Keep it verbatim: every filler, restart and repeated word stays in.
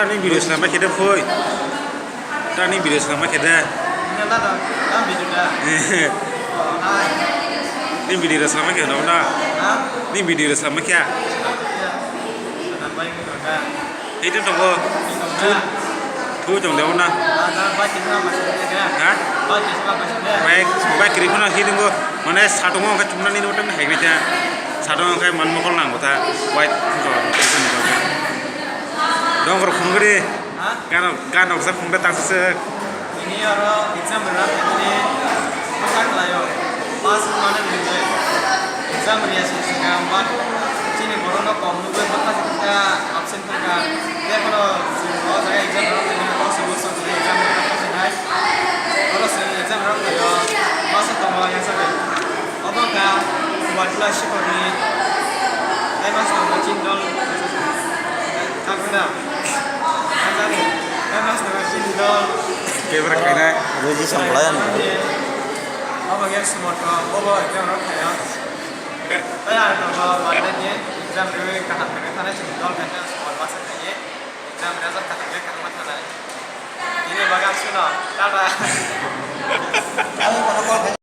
Ani video swnam khe de phoi. Tani video swnam khe de. Ni video da. Ni video swnam khe no na. Ni video swnam khe. Itu tongo. Thu, thu tong deo na. Ha? Bai, bai kiri khuna hi dingo. Mane satungo khe chumna ni notem hai bita. Satungo khe man mokol nang bota. Bai. Dong kor khungri. Ha? Gano, gano sa khungda tang sa. Ini oro exam rwna phaimani bwkha khlaio, pass wngmani hinwi. Exam rwya se swkang, but chini borokno kom nugwi bwkha se kha, absent wngkha. Tei phano chwng o jaga exam rwna phaimani kok se bwswk se exam rwna phasinai. Oro chwng exam rwna phaio, pass wng tongo yang sakhe. Obo wngkha Kubatla Shikhorni tei mas tongo chini dol. Tangkuna. Tei mas tongo chini dol. Kebra khainai. Reji samplai ang. Obo wngkha Sumoto, obo wngkha Rokhayo. Tei ang tongo Mandeni, exam riwi kaham khe thanai chini dol khaina Sumot masa khaye. Exam result kaham khe kaham thanai. Ini bagam suno, tata.